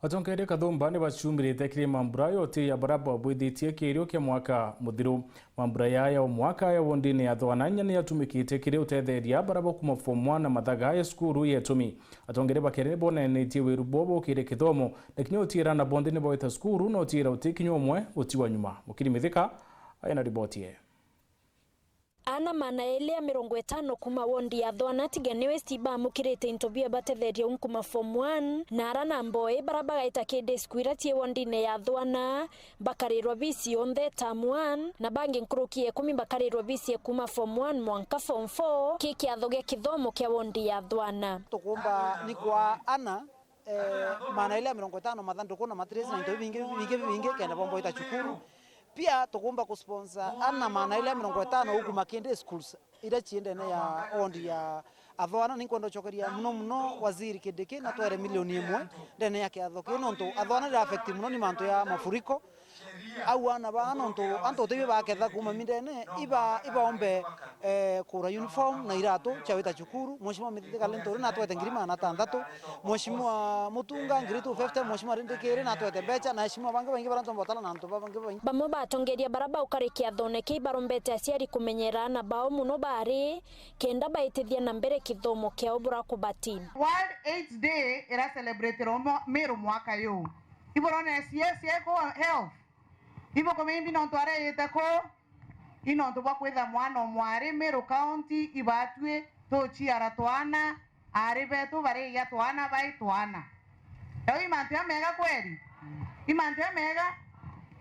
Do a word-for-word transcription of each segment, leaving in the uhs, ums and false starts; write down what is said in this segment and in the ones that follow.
Atongeria Kathumba ni bacumirite kiri mambura ya utiria baria babwithitie kirio kia mwaka muthiru. Mambura ya ya mwaka ya wondine ya Thwana inya ni yatumikite kiri utetheria baria bakuma form one na mathaga ya cukuru ya itumi. Atongeria bakere ni bonenetie wiru bwao bukire kithomo, na kinya utiira na bonthe ni bawita cukuru na utiira uti kinya umwe utiwa nyuma. Mukiri Mithika aina riboti ye. Ana maana eli ya mirongo itano kuuma wondi ya Thwana Tigania West baamukirite into bia batetheria unkuma form one, na ara na mboe bara bagaita kindi cukuru ira cii wondine ya Thwana, bakarirwa B C onthe term one, na bangi nkuruki ya ikumi bakarirwa B C kuuma form one mwanka form four, ki kiatho gia kithomo kia wondi ya Thwana. Tukumba ni kwa ana, eh, maana ile ya mirongo itano mathanduku na matres na into bibingi, bibingi, bibingi, kenda bomba gwita cukuru. Pia tukumba kusponsor ana maana ile ya mirongo itano ukuma kindi schools ira cii ndene ya wondi ya Athwana. Ninkwenda ucokeria muno muno Waziri Kindiki na twere milioni imwe ndene ya kiatho kii, nontu Athwana ira affect muno ni mantu ya mafuriko. Au ana baa nontu antu utibio baketha kuuma mindene, iba, ibaombe, eh, kura uniform na iratu cia wita cukuru. Mheshimiwa Mithika Linturi natwete ngiri magana atantatu, Mheshimiwa Mutunga ngiri two fifty, Mheshimiwa Rindikiri natwete mbecha, na aheshimiwa bangi baingi baria ntomba gutara na antu babangi baingi. Bamwe ba atongeria baria baukari kiathone kii barombete aciari kumenyera ana bao muno bari kenda baitithia na mbere kithomo kiao bura kubati. World AIDS Day ira celebratirwo mo-, Meru mwaka yu. Iburone C S A ku health. Ibukumimbi nontu areyite ku, i nontu bwa kwitha mwana o mwari Meru County ibatwi tuciara twana, ari betu barigia twana bai twana. Jau i mantu jamega kweri? I mantu jamega.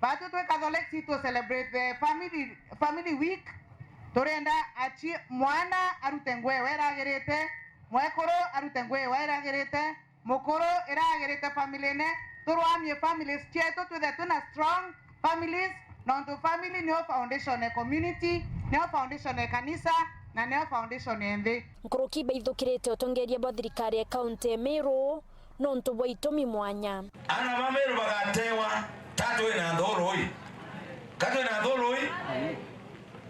Batwi twi Catholics tu celebrate the family, family week. Turenda aci-, mwana arute nguo iwe iragirite, mwekuru arute nguo iwe iragirite, mukuru iragirite family-ine, turwamie families cietu twithe twina strong families, nontu family niyo foundation ya community, niyo foundation ya kanisa, na niyo foundation ya nthi. Nkuruki baithukirite utongeria bwa thirikari ya kaunti ya Meru nontu bwa itumi mwanya. Ana ba Meru bagatewa, ta twina nthurui. Ka twina nthurui?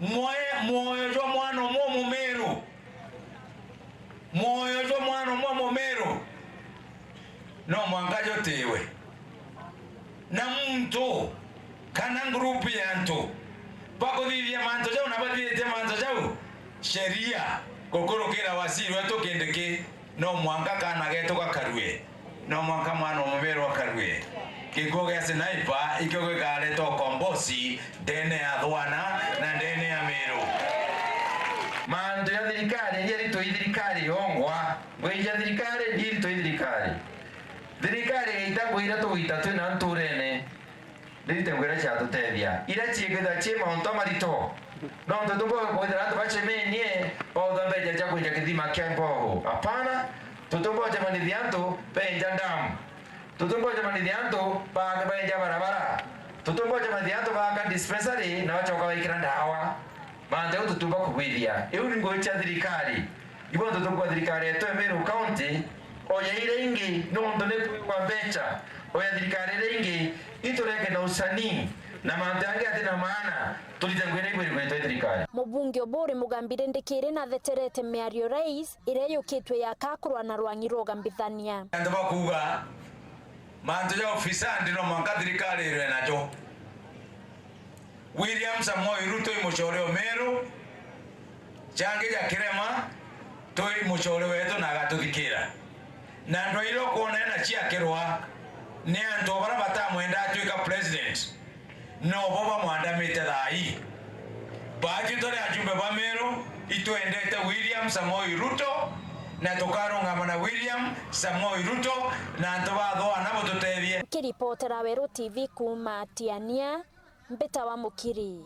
Mwe-, mwoyo jwa mwana umwe Mumeru. Mwoyo jwa mwana umwe Mumeru no mwanka jutiwe. Na muntu kana ngurupu ya antu bakuthithia mantu jau na bathithitie mantu jau, sheria gukurukira waziri wetu Kindiki, no mwanka kana getu gakarue. No mwanka mwana o Mumeru akarue. Gikuo gia sniper ikio gikaareta ukombosi ndene ya Thwana na ndene ya Meru. Mantu ja thirikari iria ritwe i thirikari yongwa, ngui ja thirikari ndi ritwe i thirikari. Thirikari igaita ngui iria tugwita twina nturene. Ndirite ngwira ciatutethia. Iria ciikithira cii mauntu amarito. Nontu tuboe kwithira antu bacemenie, bautha mbeca cia kwinja kithima kia mbogo. Hapana, tutumba ucemanithia antu benja damu. Tutumba ucemanithia antu ba-, benja barabara. Tutumba ucemanithia antu baaka dispensary na bacoka baikira ndawa. Mantu jau tutumba kugwithia. Iu ni ngui cia thirikari. Ibo ntutu kwa thirikari yetu ya Meru County, oya iria ingi, nontu ni kwigwa mbeca, oya thirikari iria ingi, itureke na usanii, na mantu jangi jati na maana, turite ngwira igwiri gwitwa i thirikari. Mubunge Oburi Mugambi Rindikiri natheterete miario rais iria yukitwe ya kakurwa na rwang'i rwa ugambithania. Antu bakuuga, mantu ja ufisadi no mwanka thirikari irwe najo. William Samoei Ruto i mucore o Meru, jangi ja kirema, twi mucore wetu na agatuthikira. Na antu aira ukwona ena ciakirwa, ni antu bara batamwenda atuika president, nobo bamwandamite thaa ii. Baatwi turi ajumbe ba Meru, itwendete William Samoei Ruto, na tukarungama na William Samoei Ruto, na antu ba Thwana bututethie. Kiripotera Weru T V kuuma Tiania, Mbita wa Mukiri.